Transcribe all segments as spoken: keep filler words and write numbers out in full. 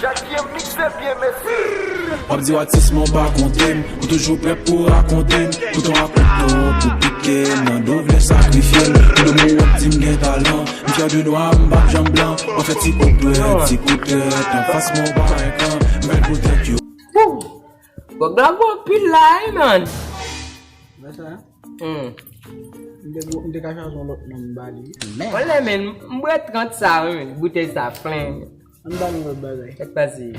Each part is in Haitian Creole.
Jackie M mixé bien, mesye. W ap di w atis, men w pa konte m. Ou toujou prè pou rakonte m. Kouto a kouto, pou pike m nan do, vle sakrifye m. Tout moun w ap di m gen talan. M fyè de nwa, m p ap janm blan. W ap fè ti kout dwèt, ti kout tèt anfas mwen, w pa ekran. M fè l pou tèt yo. Gwòg la bon anpil la, wi, man. Wè sa? Hmm. M te, m te ka chache yon lòt non m ba li. Mwen lè, men, m bwè trant sa, wi, men. Boutèy sa plen, men. Ann ba nou lòt bagay. Sa k pase?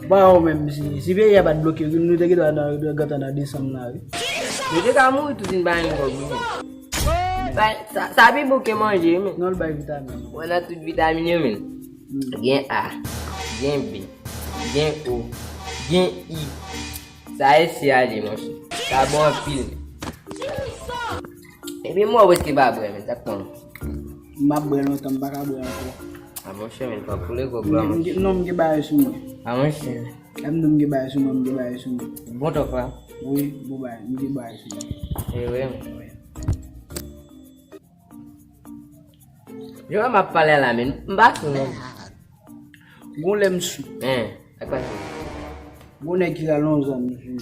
Ba ou menm, si, si peyi a pa t bloke, nou te gentan nan, gentan nan desanm la, wi. Yo te ka mouri tout, vin ba nou kòb, wi, men. Sa, sa, sa pi bon ke manje, men. Non, l bay vitamin. Wè nan tout vitamin yo, men. Hmm. Gen A, gen B, gen O, gen I. Sa e si ale, monchè. Sa bon anpil. Epi mwen prèske pa bwè, men, sa k pran. M ap bwè lontan, m pa ka bwè ankò. A, monchè, men, pa koule kòk la, monchè. Non, m gen bagay sou mwen. A, monchè. Lè m di w m gen bagay sou mwen, m gen bagay sou mwen. Bon tòf la? Wi, bon bagay, m gen bagay sou mwen. E wi, men. Wi. Jan m ap pale a la, men, m pa sou, non. Gon lè m sou. Hein, ak pa sou. Gon nèg ki rale yon zam sou mwen.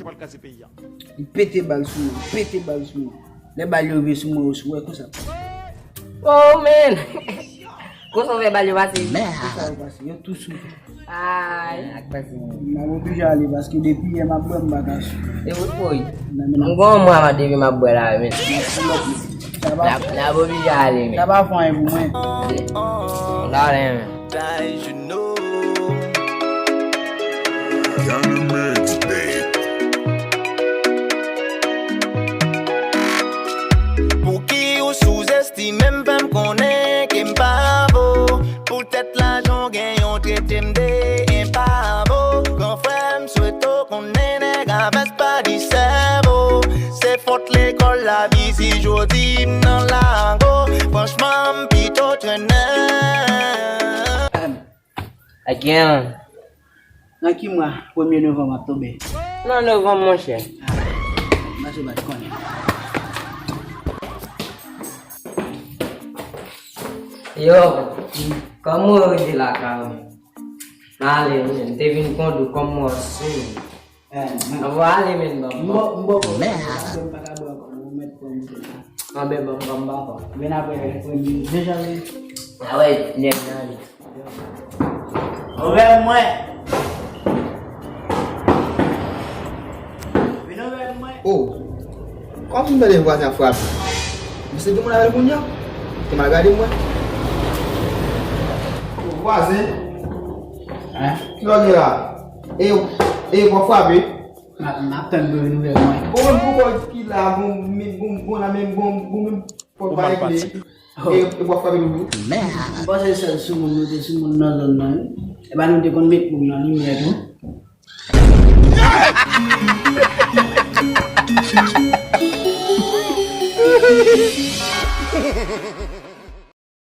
Li pete bal sou mwen, li pete bal sou mwen. Lè bal yo rive sou mwen, ou wè konsa. Oh, man! Konsa w fè bal yo pase? Konsa yo pase, yo tou sou. Ay. Ak pase. M ap oblije ale paske depi yè m ap bwè, m pa ka sou. E wout woy. M gon mwa depi m ap bwè la, men. N ap, n ap oblije ale, men. Sa pa fè anyen pou mwen. N ale, men. Pouki ou souzestime m, fè m konnen ke m pa vo. Poutèt lajan w gen yon trete m de enpavo. Gran frè m swete w konnen nèg a vès pa di sèvo. Se fòt lekòl lavi si jodi m nan lago. Franchman, m pito trennen. Ak gen. Nan ki mwa premye novanm ap tonbe? Nan novanm, monchè. Ah, m panse w pa t konnen. Yo, kòman w rive lakay ou? M ale, men. M te vin kondwi kòm mò sou. Eh, man. Anvo ale, men, ban m. M bò, m bò kò. Mèd. M pa ka bwè ankò, non, ou mèt pran bouteille la. Anben, ban m, ban m ba kò. Vin apre, vin apre, vin janvye. A wè, nèg nan li. Ouvè mwen. Vin ouvè mwen. Oh. Kòm m tande vwazen ap frape. Misye gen moun avè l kounye a? Te mal gade mwen. Oh, vwazen. Hein? Kilè w gen la? E, e w ap frape? M ap, m ap tann pou vin ouvè mwen. Bon, men poukò ki la, bon, men, bon, bon, la, men, bon, bon, men, fòk pa regle. E, e w ap frape doudou? M panse sèl sou moun, nou te sou moun nan zòn nan, wi. E pa nou te konn met moun nan limyè tou.